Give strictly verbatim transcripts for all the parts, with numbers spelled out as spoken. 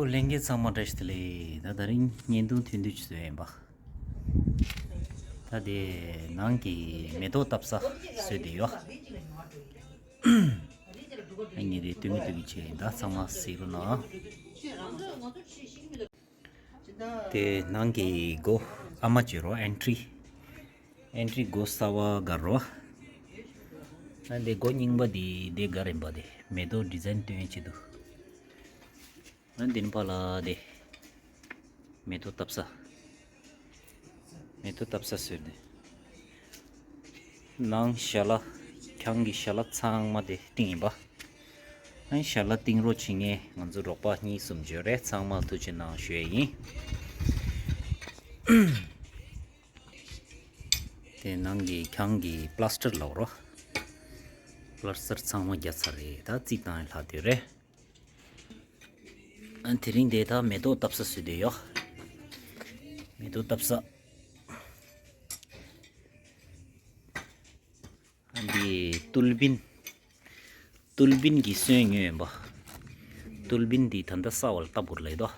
ལྷན་རྒྱས་ཚང་མ་བཀྲ་ཤིས་བདེ་ལེགས། ད་དེ་རིང་བརྙན་ཐུང་ཐུང་ཐུང་ཅིག་བཟོས་ཡིན་པ། ད་དེ་ནང་གི་མེ་ཏོག་བཏབ་ས་བཟོས་བསྡད་ཡོད། ཨ་ནི་དེ་སྟོན་གི་སྟོན་གི་བྱས་ཡིན། ད་ཚང་མ་གཟིགས་རོགས་གནང་། དེ་ནང་གི་སྒོ་ཨ་མ་བྱེད་རོགས། ཨེན་ཊི་རི། ཨེན་ཊི་རི་སྒོ་གསར་པ་སྒར་རོགས། ཨ་འདི་སྒོ་རྙིང་པ་འདི་འདི་སྒར་ཡིན་པ། འདི་མེ་ཏོག་ཌི་ཛའིན་སྟོན་ཡས་ཆེད་དུ། ཨ་འདི་ནི་ཕ་ལ་འདི་མེ་ཏོག་བཏབ་ས། མེ་ཏོག་བཏབ་ས་ཟེར་ནས། ནང་ཞལ་ལག་གྱང་གི་ཞལ་ལག་ཚང་མ་དེ་བཏིང་ཡིན་པ། ཨ་ཞལ་ལག་བཏིང་རོགས་བྱེད་མཁན་ང་ཚོ་རོགས་པ་གཉིས་གསུམ་ཅིག་ཡོད་རེད། ཚང་མ་ཐུགས་རྗེ་གནང་ཞུ་ཡས་ཡིན། དེ་ནང་གི་གྱང་གི་པ་ལ་སི་ཊར་ལབ་རོགས། པ་ལ་སི་ཊར་ཚང་མ་བརྒྱབ་ཚར་རེད། ད་རྩིག་བཏང་ཡས་ལྷག་བསྡད་རེད། ཨ་དེ་རིང་དེ་ད་མེ་ཏོག་བཏབ་ས་བཟོས་བསྡད་ཡོད། མེ་ཏོག་བཏབ་ས། ཨ་འདི་ཏུལ་པིན། ཏུལ་པིན་གྱི་སོན་ཉོས་ཡིན་པ། ཏུལ་པིན་འདི་ད་ལྟ་ས་འོག་ལ་བཏབ་དགོས་ལབ་ཡོད་དོ།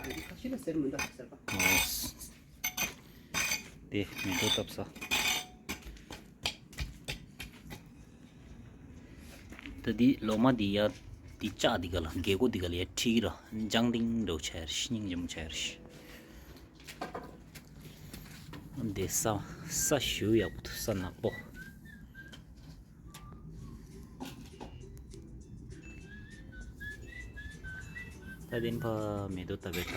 འདི་ཁ་ཤས་ལ་ཟེར་མི་འདུག་ཟེར་པ། ཨོ། དེ་མེ་ཏོག་བཏབ་ས། ད་འདི་ལོ་མ་འདི་ཡ་འདི་ལྕགས་འདི་ག་ལ་རྒྱལ་སྒོ་འདི་ག་ལ་ཡ་ཁྲིད་ར་ལྗང་ཏིང་འདྲ་བོ་ཆགས་ཡ་རེད། སྙིང་རྗེ་མོ་ཆགས་ཡ་རེད། འདི་ས་ས་ཞེ་པོ་ཡག་པོ་འདུག་ས་ནག་པོ། ད་དེ་ནི་ཕ་མེ་ཏོག་བཏབ་པའི་ད།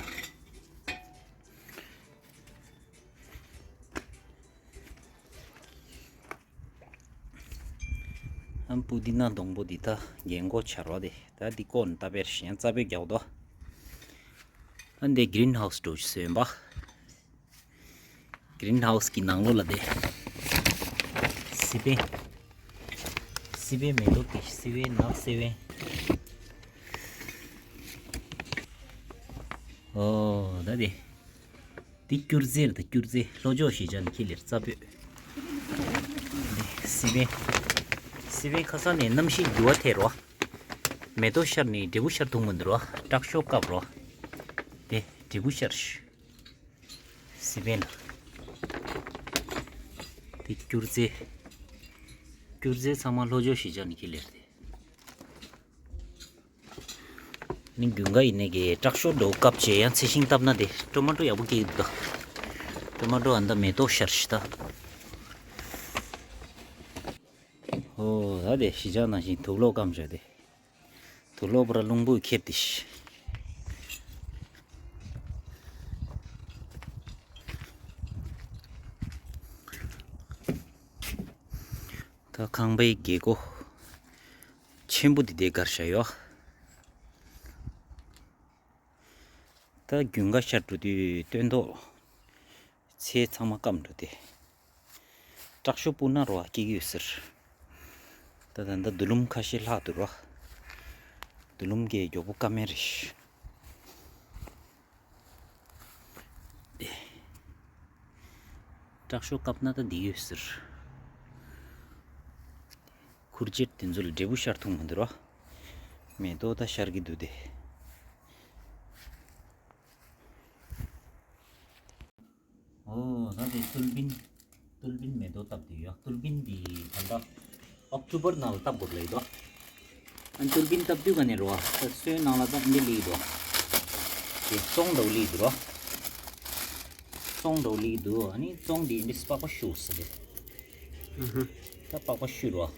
ཨམ་པུ་དི་ན་སྡོང་པོ་འདི་ད་རྒྱན་གོག་ཆགས་རོགས། དེ་ད་འདི་བཀོག་ནས་བཏབ་པའི་ཡང་རྩ་བོད་རྒྱག་དོ། ཨ་འདི་གི་རིན་ཧའུ་སི་འདྲ་བོ་ཞིག་བཟོས་ཡིན་པ། གི་རིན་ཧའུ་སི་གི་ནང་ལོགས་ལ་དེ་སི་པན། སི་པན་མེ་ཏོག་དེ་སི་པན་ནག་སི་པན། ཨོ་ད་དེ། འདི་སྐྱུར་རྫས་རེད། ད་སྐྱུར་རྫས། ལྷོ་ཕྱོགས་ཞེས་བྱ་ནི་ཁྱེད་ལེར་རྩ་བོད། འདི་སི་པན། སི་པན་ཁ་སང་ནས་གནམ་གཤིས་འགྱུར་བ་ཐེབས་རོ། མེ་ཏོག་ཤར་ནས་འབྲས་བུ་ཤར་ཐུབ་མི་འདུག་རོ། དྲག་ཤོས་སྐབས་རོ། དེ་འབྲས་བུ་ཤར་ཤག་སི་པན་ལ། དེ་སྐྱུར་རྫས། སྐྱུར་རྫས་ཚང་མ་ལྷོ་ཕྱོགས་ཞེས་བྱ་ནི་ཁྱེད་ལེར་དེ། ནི་དགུན་ཁ་ཡིན་ནའི་གི་དྲག་ཤོས་འདྲ་བོ་སྐབས་བྱས་ཡང་ཚེ་ཤིང་བཏབ་ན་དེ་ཊོ་མ་ཊོ་ཡག་པོ་སྐྱེ་གི་འདུག་ཊོ་མ་ཊོ་ཨ་ད་མེ་ཏོག་ཤར་ཤག་ད། ཨོ་ད་དེ་གཞིས་ཆགས་ནང་བཞིན་དུག་ལོག་སྐམ་བྱས་དེ། དུག་ལོག་པོ་ར་རླུང་བུས་ཁྱེར་ཏེ་ཤི། ད་ཁང་པའི་རྒྱལ་སྒོ་ཆེན་པོ་འདི་དེ་སྒར་བཞག་ཡོད། ད་དགུན་ཁ་ཤར་འགྲོ་དུས་སྟོན་ཐོག་ཚལ་ཚང་མ་སྐམ་འགྲོ་དེ། དྲག་ཤོས་སྤུ་ན་རོ་སྐྱེ་གི་ཡོད་ཟེར། ད་ད་ད་རྡུལ་ལུམ་ཁ་ཤས་ལྷག་འདུག་རོ། རྡུལ་ལུམ་གྱི་མགྱོགས་པོ་སྐམ་མེད་རེད། དྲག་ཤོས་སྐམ་ན་ད་འདི་ཡོད་ཟེར། ཁུར་ཆེད་དེ་ཚོ་ལ་འབྲས་བུ་ཤར་ཐུབ་མི་འདུག་རོ། མེ་ཏོག་ད་ཤར་གི་འདུག་དེ། ཨོ་ད་དེ་ཏུལ་པིན། ཏུལ་པིན་མེ་ཏོག་བཏབ་དེ་ཡོད། ཏུལ་པིན་འདི་ད་ལྟ་ཨོག་ཊོ་བར་ནང་ལ་བཏབ་དགོས་ལེ་དོ། ཨ་ཏུལ་པིན་བཏབ་དུས་ག་ནས་རོ་ཨ་སོན་ནང་ལ་ད་འདི་ལི་དོ། དེ་ཙོང་འདྲ་བོ་ལི་དུ་རོ། ཙོང་འདྲ་བོ་ལི་དུ། ཨ་ནི་ཙོང་འདི་འདི་པགས་པ་བཤུ་ཟེར་དེ། ད་པགས་པ་བཤུ་རོ།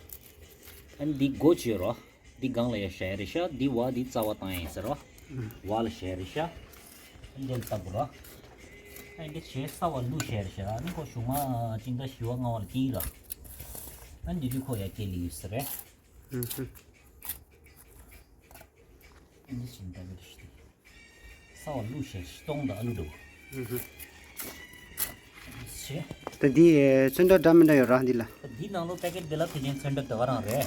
ཨ་ནི་འདི་སྒོ་བྱེད་རོ། འདི་སྒང་ལ་ཡ་བཞག་ཡ་རེད་ཤག་འདི་བ་འདི་རྩ་བ་བཏང་ཡ་ཡིན་ཟེར་རོ། བ་ལ་བཞག་ཡ་རེད་ཤག་འདི་ལ་བཏབ་དགོས་རོ། ཨ་འདི་བྱས་ས་བ་བླུགས་བཞག་ཡ་རེད་ཤག་ཨ་ནི་ཁོ་གཞུག་མ་ཅིང་ད་བཞི་བ་ལྔ་བ་ལ་སྐྱེ་གི་ར། ཨ་འདི་དུས་ཁོ་ཡ་སྐྱེ་ལི་ཡོད་ཟེར་རེད། ཨ་འདི་བྱས་ད་གི་རེད་ཤག་ས་བ་བླུགས་བཞག་ཡ་རེད་ཤག་ཙོང་དང་ཨ་ལུ་འདྲ་བོ། བྱས། ད་འདི་ཚོན་ཁྲ་འདྲ་མི་འདྲ་ཡོད་ར་འདི་ལ། འདི་ནང་ལོ་པེ་ཀེ་ཊི་འདི་ལ་དེ་ཅན་ཚོན་ཁྲ་འདི་ག་རང་རེད།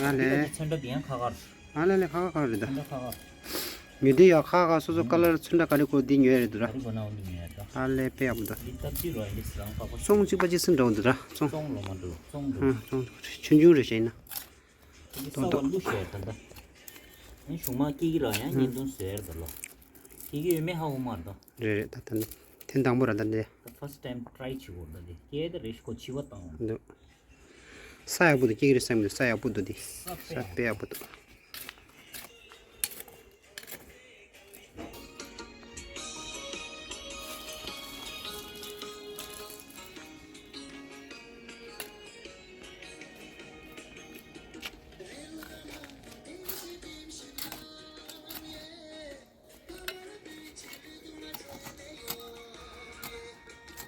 ཨ་ལེ། འདི་ལ་འདི་ཚོན་ཁྲ་འདི་ཡང་ཁ་ཁ་རེད། ཨ་ལེ་ལེ་ཁ་ཁ་ཁ་རེད་ད། ཚོན་ཁྲ་ཁ་ཁ། ཉོ་དུས་ཡག་ཁག་ཁག་སོ་སོ་ཀ་ལར་ཚོན་ཁྲ་ག་རེ་དགོས་འདི་ཉོ་ཡ་རེད་འདུག་ར། ག་རེ་དགོས་ན་འོ་འདི་ཉོ་ཡ་ད། ཨ་ལས་དཔེ་ཡག་པོ་འདུག་འདི་སྟབས་ཅིག་རོ་ཡ་འདི་སི་རང་པགས་པ། བཙོང་གཅིག་པ་གཅིག་སུ་འདྲ་བོ་འདུག་ར། བཙོང་། བཙོང་ལོ་མ་འགྲོ་བཙོང་འགྲོ། ཨ་བཙོང་ཆུང་ཆུང་རེད་ཤ་ཡིན་ན། འདི་ས་བ་བླུགས་ཤ་ཡ་ད་ད། ཨ་ནི་གཞུག་མ་སྐྱེ་གི་ར་ཡང་བརྙན་ཐུང་བཟོ་ཡ་རེད་ད་ལོ། སྐྱེ་གི་ཡོད་མེད་ཧ་གོ་མ་རེད་ད། རེད་རེད་ད་ད་ནི། ཐེངས་དང་པོ་ར་ད་འདི། ད་first time try བྱེད་དགོས་ད་འདི། སྐྱེ་ད་རེ་ཤི་ཁོ་འཆི་བ་བཏང་འོང་། འདུག་ས་ཡག་པོ་འདུག་སྐྱེ་གི་རེད་བསམ་གི་འདུག་ས་ཡག་པོ་འདུག་འདི། ས་དཔེ་ས་ཡག་པོ་དཔེ་ཡག་པོ་འདུག་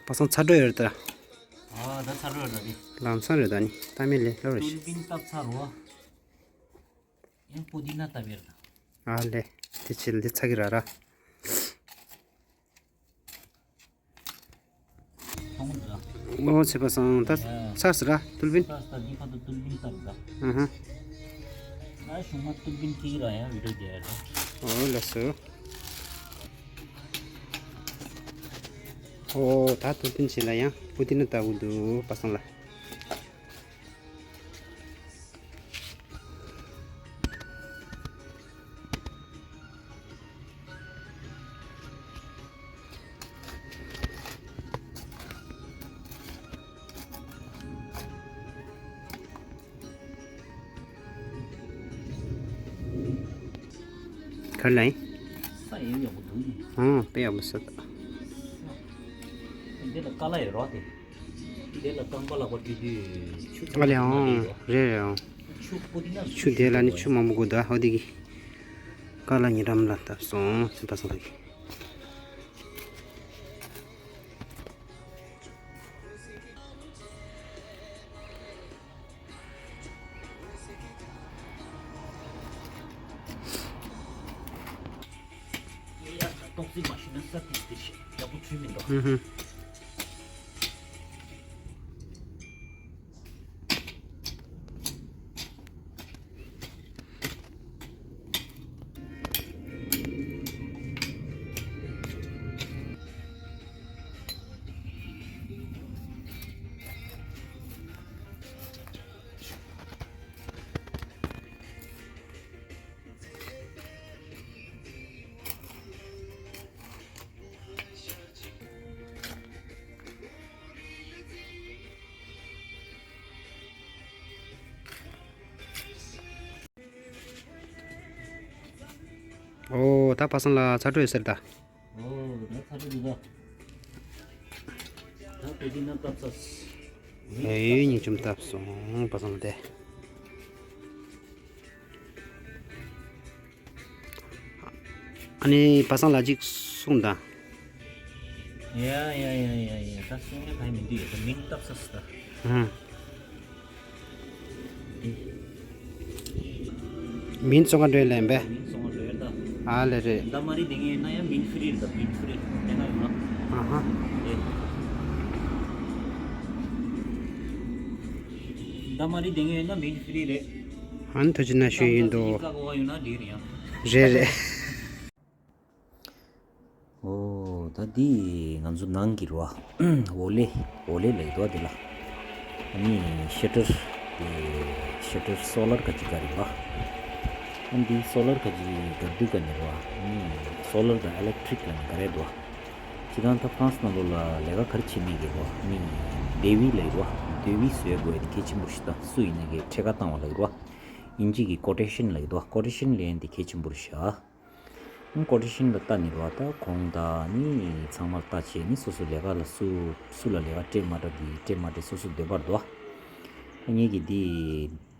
པ་སངས་ཚ་དྲོད་ཡོད་རེད་ད། ཨ་ད་ཚ་དྲོད་ཡོད་རེད་ད་འདི། ལམ་སང་རེད་ད་ནི་ལྟ་མི་ལས་སླ་རེད་ཤི། ཏུན་པིན་བཏབ་ཚར་རོ། ཡང་པུ་དི་ན་བཏབ་ཡོད་རེད་ད། ཨ་ལས། དེ་ཕྱིར་འདི་ཚ་གི་ར་ར། ཨོ་ཚེ་པ་སངས་ད་ཚ་སི་ར་ཏུལ་པིན། ཚ་སི་ད་འདི་ཁ་ཏུ་ཏུལ་པིན་བཏབ་ད། ཨ་ཧ། ཨ་ཞུ་མ་ཏུལ་པིན་ཀི་ར་ཡང་བི་ཌིའོ་རྒྱག་ཡ་ད། ཨོ་ལགས་སོ། ཨོ་ད་ཏུལ་པིན་ཆེ་ལ་ཡང་པུ་དི་ན་ལྟ་བུ་འདུག་པ་སངས་ལ། ག་རེ་ལབ་ཡིན། ས་ཡོད་ཡག་པོ་འདུག་ནི། ཨང་དཔེ་ཡག་པོ་ཟེར་ད། འདི་ལ་ཀ་ལ་ཡོད་རོགས་དེ། དེ་ལ་རྐང་པ་ལག་པ་བཀྲུས་དུས་ཆུ་ཚ་ཨ་ལེ་ཨང་རེད་རེད་ཨང་། ཆུ་པོ་དེ་ན་ཆུ་དེ་ལ་ནི་ཆུ་མང་པོ་དགོས་ད་ཧོ་དེ་གི། ཀ་ལ་ཉེ་འགྲམ་ལ་བཏབ་སོང་སེམས་པ་སངས་ལ་གི། ཡ་ད་ཏོག་ཙི་མ་ཞུ་ན་ས་ཏིས་ཏིས་ཡག་པོ་བྱུང་མི་འདུག་ཧུམ་ཧུམ། ཨོ་ད་པ་སངས་ལ་ཚ་དྲོད་ཡོད་ཟེར་ད། ཨོ་ད་ཚ་དྲོད་འདུག་ད། ད་དེ་དུས་ན་བཏབ་ཚར། ཨེ་ཡོད་ཉིན་ཅུམ་བཏབ་སོང་པ་སངས་ལ་དེ། ཨ་ནི་པ་སངས་ལ་ཅིག་གསུངས་དང་། ཡ་ཡ་ཡ་ཡ་ཡ་ད་གསུང་ཡ་གང་མི་འདུག་ཡ་ད་མིང་བཏབ་ས་སི་ད། ཧུམ། མིང་བཙོང་ག་འགྲོ་ཡ་ལན་པས། མིང་བཙོང་ག་འགྲོ་ཡ་ད། ཨ་ལེ་རེད། ད་མ་རི་དེ་ངས་ན་ཡ་མིང་ཧྥི་རི་རེད་ད་མིང་ཧྥི་རི་དེ་ན་ཡོད་ན། ཨ་ཧ། ཨེ། ད་མ་རི་དེ་ངས་ཡོད་ན་མིང་ཧྥི་རི་རེད། ཨ་ནི་ཐུགས་རྗེ་གནང་ཞུ་ཡིན་དོ། ཀ་གོ་བ་ཡོད་ན་འགྲིག་རེད་ཡ། རེད་རེད། ཨོ་ད་འདི་ང་ཚོ་ནང་གི་རེད་བ། འོ་ལེ། འོ་ལེ་ལབ་ཀྱི་འདུག་བ་འདི་ལ། ཨ་ནི་ཤ་ཊར། དེ་ཤ་ཊར་སོ་ལར་ཁ་ཅིག་ག་རེད་བ། ཨ་འདི་སོ་ལར་ཁ་ཅིག་ག་འདུག་ག་ནི་རེད་བ། ཨ་ནི་སོ་ལར་དང་ཨི་ལེག་ཊི་རིག་ལབ་ནི་ག་རེ་འདུག་བ། སྤྱིར་བཏང་ད་ཧྥ་རན་སི་ནང་ལོགས་ལ་ལས་ཀ་ག་རེ་བྱེད་མི་གི་རེད་བ། ཨ་ནི་དེ་བི་ལབ་ཀྱི་འདུག་བ། དེ་བི་བཟོ་དགོས་ཡ་དེ་གལ་ཆེན་པོ་ཞིག་ད་སུ་ཡིན་ན་གི་ཁྲལ་ཁ་བཏང་བ་ལབ་ཀྱི་རེད་བ། ཨིན་ཇི་གི་ཀོ་ཊེ་ཤན་ལབ་ཀྱི་འདུག་བ། ཀོ་ཊེ་ཤན་ལེན་ཡ་དེ་གལ་ཆེན་པོ་རེད་ཤག་ཀོ་ཊེ་ཤན་ལ་ལྟ་ནི་རེད་བ། ད་གོང་ད་ནི་ཚང་མར་ལྟ་བྱས་ནི་སོ་སོ་ལས་ཀ་ལ་སུ་སུ་ལ་ལས་ཀ་སྤྲད་མ་སྤྲད་དེ་སྤྲད་མ་སྤྲད་སོ་སོ་འདོད་པར་འདུག་བ། ངེད་ཀྱི་འདི་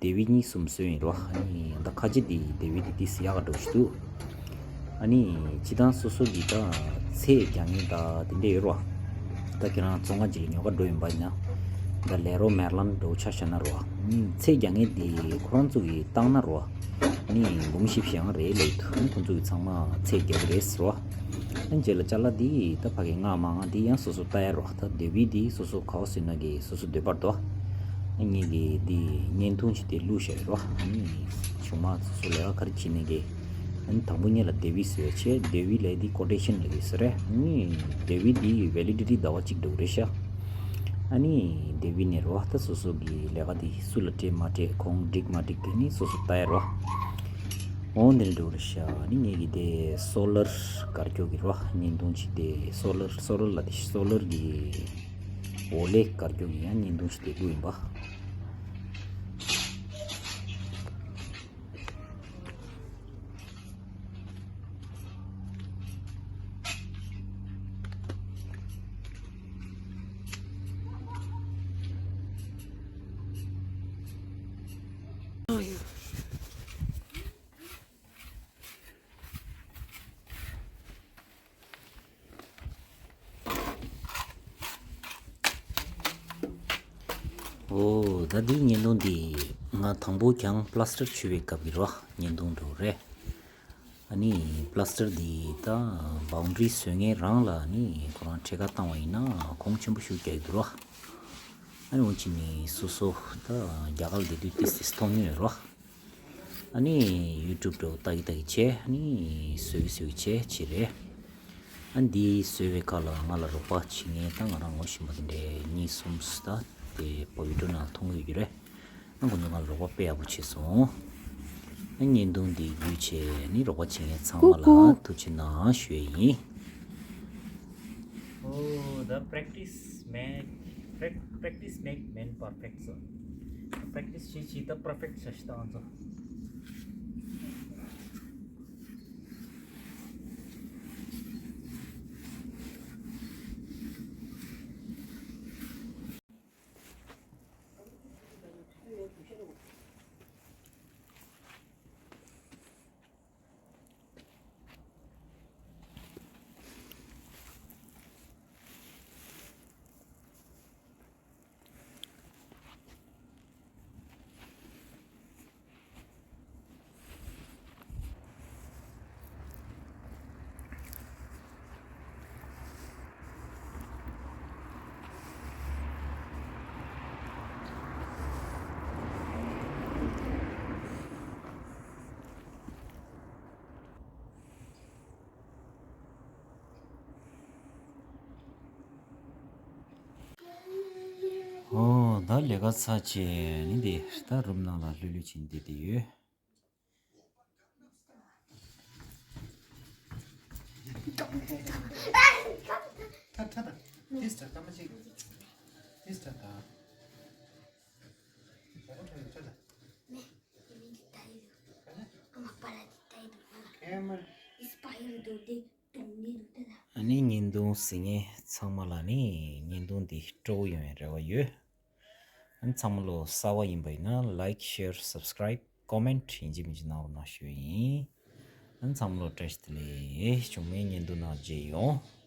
དེ་བི་གཉིས་གསུམ་བཟོས་ཡིན་རེད་བ། ཨ་ནི་ད་ཁ་ཆེ་འདི་དེ་བི་འདི་ཏིས་ཡག་ག་འགྲོ་ཞིག་འདུག་ཨ་ནི་སྤྱིར་བཏང་སོ་སོ་གི་ད་ཚད་རྒྱག་མཁན་ད་དེ་འདྲས་ཡོད་རེད་བ། ད་ཁྱེད་རང་བཙོན་ཁང་ཅིག་ལ་ཉོ་ག་འགྲོ་ཡིན་པ་ཡིན་ན། ད་ལེ་རོ་མེར་ལན་འདྲ་བོ་ཆ་བཞག་ན་རེད་བ། ཨ་ནི་ཚད་རྒྱག་མཁན་འདི་ཁོ་རང་ཚོ་གིས་བཏང་ན་རེད་བ། ནི་འབུམ་བཞི་བཞི་ཡང་རེད་ལབ་འདུག་ཁོང་ཚོ་གི་ཚང་མ་ཚད་རྒྱག་གི་རེད་ཟེར་བ། ཨ་རྗེས་ལ་ཅ་ལག་འདི་ད་ཕ་གི་ལྔ་མ་ལྔ་འདི་ཡང་སོ་སོ་ལྟ་ཡ་རོགས། ད་དེ་བི་འདི་སོ་སོ་ག་བ་སོད་ན་གི་སོ་སོ་འདོད་པར་འདུག་ཨ་ངེད་ཀྱི་འདི་བརྙན་ཐུང་ཞིག་དེ་བླུགས་བཞག་ཡོད་རོགས། ཨ་ནི་གཞུག་མ་སོ་སོ་ལས་ཀ་ག་རེ་བྱེད་ནས་གི་ ཨ་ནི་དང་པོ་ཉིད་ལ་དེ་བི་བཟོས་བྱས། དེ་བི་ལས་འདི་ཀོ་ཊེ་ཤན་ལ་ཡོད་ས་རེད། ཨ་ནི་དེ་བི་འདི་ཝེ་ལི་ཌི་ཊི་ཟླ་བ་གཅིག་འགྲོ་གི་རེད་ཤག་ཨ་ནི་དེ་བི་ནས་རོ་ད་སོ་སོ་གི་ལས་ཀ་འདི་སུ་ལ་སྤྲད་མ་སྤྲད། གོང་འགྲིག་མ་འགྲིག་དེ་ནི་སོ་སོ་ལྟ་ཡ་རོ། འོ་འདི་ནས་འགྲོ་གི་རེད་ཤག་ཨ་ནི་ངེད་ཀྱི་དེ་སོ་ལར་དཀར་ཀྱོག་གི་རོ། བརྙན་ཐུང་ཅིག་དེ་སོ་ལར་སོ་ལར་ལ་དེ་སོ་ལར་གི་འོ་ལེ་དཀར་ཀྱོག་གི་ཡང་བརྙན་ཐུང་ཅིག་དེ་དགོས་ཡིན་པ། ཨོ་ད་འདི་བརྙན་ཐུང་འདི་ང་དང་པོ་ཀྱང་པ་ལ་སི་ཊར་བྱུག་པའི་སྐབས་ཀྱི་རོ་བརྙན་ཐུང་འགྲོ་རེད། ཨ་ནི་པ་ལ་སི་ཊར་འདི་ད་བའུན་ཌ་རི་བཟོ་མཁན་རང་ལ་ནི་ཁོ་རང་ཁྲལ་ཁ་བཏང་བ་ཡིན་ན་གོང་ཆེན་པོ་ཞིག་རྒྱག་གི་འདུག་རོ། ཨ་ནི་འོན་ཅི་ནི་སོ་སོ་ད་རྒྱ་གར་བསྡད་དུས་ཏིས་ཏིས་མཐོང་མྱོང་ཡོད་རོ། ཨ་ནི་ཡུ་ཊུབ་འགྲོ་ལྟ་གི་ལྟ་གི་བྱས། ཨ་ནི་བཟོ་གི་བཟོ་གི་བྱས་བྱས་རེད། ཨ་འདི་བཟོས་པའི་ཁ་ལ་ང་ལ་རོགས་པ་བྱེད་མཁན་ད་ང་རང་ངོ་ཤེས་པ་དེ་འདྲའི་གཉིས་གསུམ་ད་དེ་བོད་བི་ཌི་ཡོ་ནང་མཐོང་གི་ཡོད་རེད། ཨ་ཁོང་ཚོ་ང་ལ་རོགས་པ་དཔེ་ཡག་པོ་བྱས་སོང་། ཨ་བརྙན་ཐུང་འདི་བརྒྱུད་བྱས་ནི་རོགས་པ་བྱེད་མཁན་ཚང་མ་ལ་ཐུགས་རྗེ་གནང་ཞུ་ཡ་ཡིན། Oh, the practice make prac- practice make man perfect. So, practice བྱེད་བྱེད་ད་perfect བྱ་ཞིག་ད་ང་ཚོ། ཨོ་ད་ལས་ཀ་ཚར་བྱས་ནི་འདི་ད་རུམ་ནང་ལ་ལྷོད་ལྷོད་བྱས་ནི་འདི་འདི་ཡོད། ད་ད་ད་ཏིས་ད་ད་མ་ཅིག་ཏིས་ད་ད། ཨ་ནི་བརྙན་ཐུང་གཟིགས་མཁན་ཚང་མ་ལ་ནི་བརྙན་ཐུང་འདི་སྤྲོ་པོ་ཡོང་བའི་རེ་བ་ཡོད། ཨ་ནི་ཚང་མ་ལོ་གསར་པ་ཡིན་པ་ཡིན་ན་like, share, subscribe, comment ཡིན་གཅིག་མིན་གཅིག་གནང་རོགས་གནང་ཞུ་ཡིན། ཨ་ནི་ཚང་མ་ལོ་བཀྲ་ཤིས་བདེ་ལེགས། གཞུག་མའི་བརྙན་ཐུང་ནང་མཇལ་ཡོང་།